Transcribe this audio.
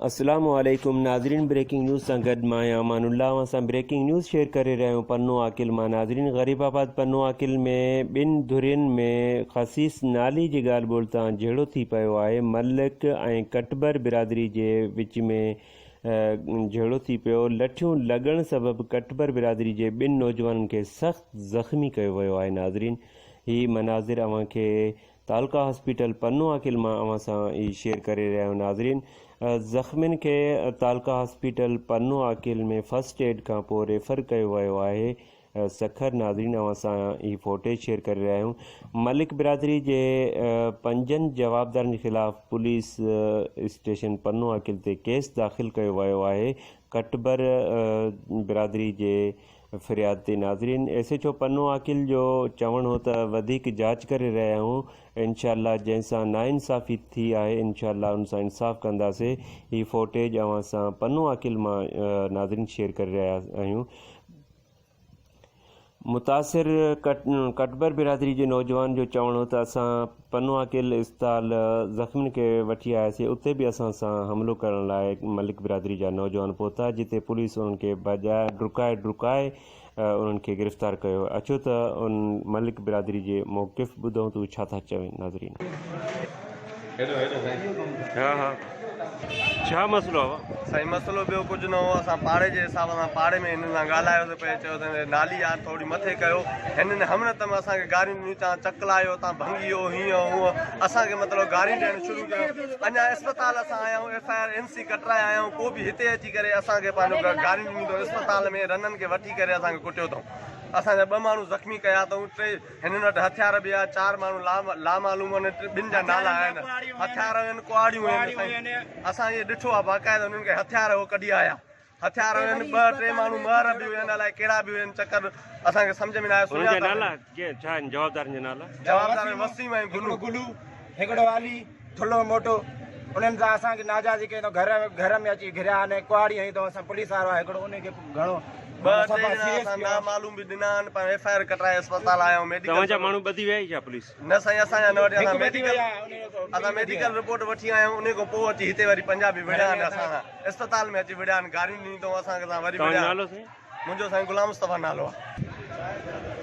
اسلام عليڪم ناظرين بريڪنگ نيوز سان گڏ مان آهيان امان الله اوهان سان بريڪنگ نيوز شيئر ڪري رهيا آهيون پنو عاقل مان ناظرين غريب آباد پنو عاقل ۾ ٻن ڌرين ۾ خسيس نالي جي ڳالهه ٻولهه تان جهيڙو ٿي پيو آهي ملڪ ۽ ڪٽبر برادري جي وچ ۾ جهيڙو ٿي پيو لٺيون لڳڻ سبب ڪٽبر برادري جي ٻن نوجوانن کي سخت زخمي ڪيو ويو آهي ناظرين هي مناظر اوهان کي تعلقه هاسپيٽل پنو عاقل مان اوهان سان هي شيئر ڪري رهيا آهيون ناظرين زخمين کي تعلقه hospital Pano Aqil ۾ first aid کان پوء ريفر ڪيو ويو آهي سکر ناظرين اوهان سان هي فوٽيج شيئر ڪري رهيا آهيون ملڪ برادري جي پنجن جوابدارن خلاف پوليس اسٽيشن پنو عاقل تي ڪيس داخل ڪيو ويو آهي ڪٽبر برادري جي فرياد تي ناظرين S H O Pano Aqil جو چوڻ هو ته وڌيڪ جاچ ڪري رهيا آهيون انشاء الله جنهن سان ناانصافي ٿي آهي انشاء الله ان سان انصاف ڪنداسي هي فوٽيج اوهان سان پنو عاقل مان ناظرين شيئر ڪري رهيا آهيون متاثر ڪٽبر برادري جي نوجوان جو چوڻ هو ته اسان پنوعاقل اسپتال زخمين کي وٺي آياسين اتي به اسان سان حملو ڪرڻ لاء ملڪ برادري جا نوجوان پهتا جتي پوليس انهن کي ڀڄائي ڊڪائي ڊڪائي انهن کي گرفتار ڪيو اچو ته ان ملڪ برادري جي موقف ٻڌون ته هو ڇا ٿا چون ناظرين. ها ها ڇا مسئلو آ. سائين مسئلو ٻيو ڪجهه نه هو اسان پاڙي جي حساب سان پاڙي ۾ هنن سان ڳالهايوسي پئي چيوسين ته نالي يار ٿوري مٿي ڪيو هنن همنت ۾ اسان کي گاريون ڏنيون تان چڪلا آهيو تان ڀنگي هو هيئن هونئن اسان کي مطلب گاريون ڏيڻ شروع ڪيو اڃا اسپتال اسان آيا آهيون F I R N C ڪٽرائي آيا آهيون پوء به هتي اچي ڪري اسان کي پنهنجو گاريون ڏنيون اٿئون اسپتال ۾ رنن کي وٺي ڪري اسان کي ڪٽيو اٿئون اسان جا ٻه ماڻهو زخمي ڪيا اٿئون ٽي هنن وٽ هٿيار به ها، چار ماڻهو لامعلوم آهن، ٻن جا نالا آهن، هٿيار هين، ڪهاڙيون هين سائين، اسان اهي ڏٺو آهي باقاعده انهن کي هٿيار هو ڪڍي آيا، هٿيار هين، ٻه ٽي ماڻهو مهر به هين، الائي ڪهڙا به هين، چڪر اسان کي سمجهه ۾ نه آيو، انهن جا سڃاتا نالا ڇا آهن جوابدارن جا نالا؟ جوابدار وسيم ۽ گلو. هڪڙو گلو، هڪڙو علي، ٿلهو موٽو، انهن سان اسان کي ناجائزي ڪئي اٿئون، گهر گهر ۾ اچي گهريا آهن ۽ ڪهاڙي هنئي اٿئون، اسان پوليس وارو آهي هڪڙو انهي کي گهڻو ٻه ٽي ڄڻا اسان نامعلوم به ڏنا آهن پر ايف I R ڪٽرائي اسپتال آيا آهيون ميڊيڪل توهان جا ماڻهو ٻڌي ويا ڇا پوليس؟ نه سائين اسان جا نه وٺي اسان ميڊيڪل اسان ميڊيڪل رپورٽ وٺي آيا آهيون انهي کان پوء اچي هتي وري پنجابي وڙهيا آهن اسان سان اسپتال ۾ اچي وڙهيا آهن گاريون ڏنيون اٿئون اسان سان وري توهان وڙهيا جو نالو سائين؟ منهنجو سائين غلام مصطفيٰ نالو آهي.